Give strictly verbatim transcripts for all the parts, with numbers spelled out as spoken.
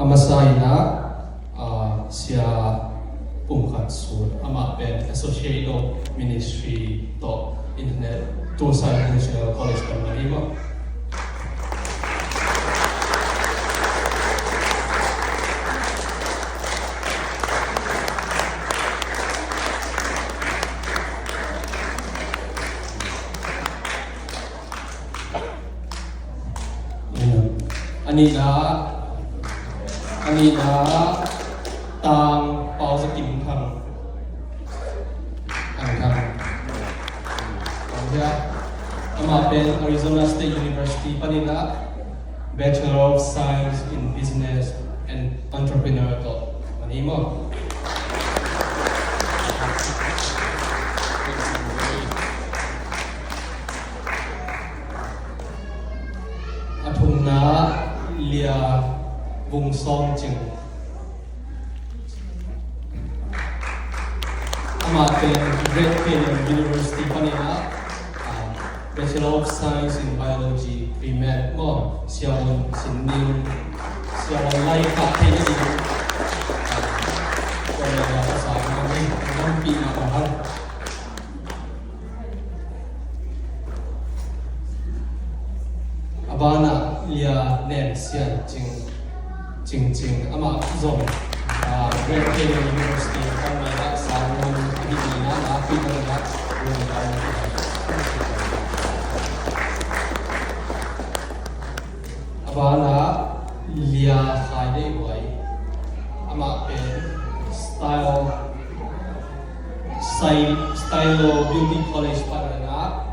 Masa in ah, ah, Sia Pum Khan Sut, amah pen Associate of Ministry tawh Internet, Tulsa International College pan mah hi maw. A nihna, a nihna, Tang Pau Za Kim Thang. Thang Thang. Thang Thang. Amah pen Arizona State University panin ah Bachelor of Science in Business and Entrepreneur tawh man hi maw. A thumna, Lia Vung Sawm Cing. Amah pen Grand Canyon University panin ah, ah, Bachelor of Science in Biology, pre-med maw, Sia Vung Sin Ning, Sia Vung lai kah thei na ding. Ah, kong le la ka sa na ni, lampi na ka hal. A banah Lia Nen Sian Cing, Cing Cing, amah zong, ah, Grand Canyon University kan mai ah sang ngam a hih ni na, na pi na na, ngam kan na. A banah Lia Khai Dei Huai, amah pen Style, Style, Stylo Beauty College panin ah,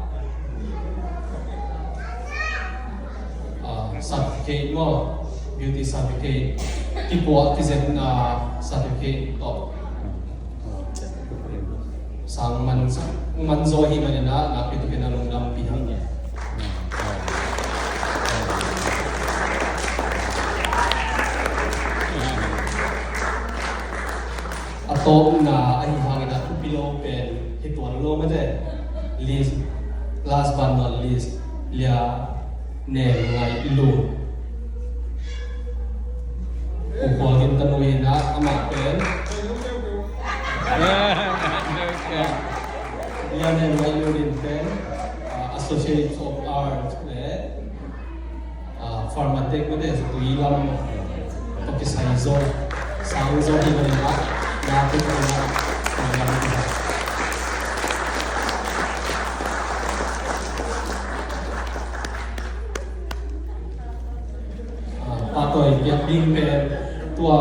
ah, certificate maw, beauty certificate, kipuah kizetna certificate tawh. Sang man, sang man zaw hi manin ah, nakpi takin a lungdam pih hang. A tawpna ahi hangin ah thupi lo pen hi tuan lo mate. List, last but not least, Lia Nen Ngai Lun. Pu Khual Gin Tanu in ah amah pen. Lia Nen Ngai Lun in pen, ah, Associate of Arts le, ah, Pharmatech mate, tui lam tawh kisai zaw, sang zaw hi manin ah, na tuk in ah, sang lam hi. Ah, pahtawi piak ding pen tua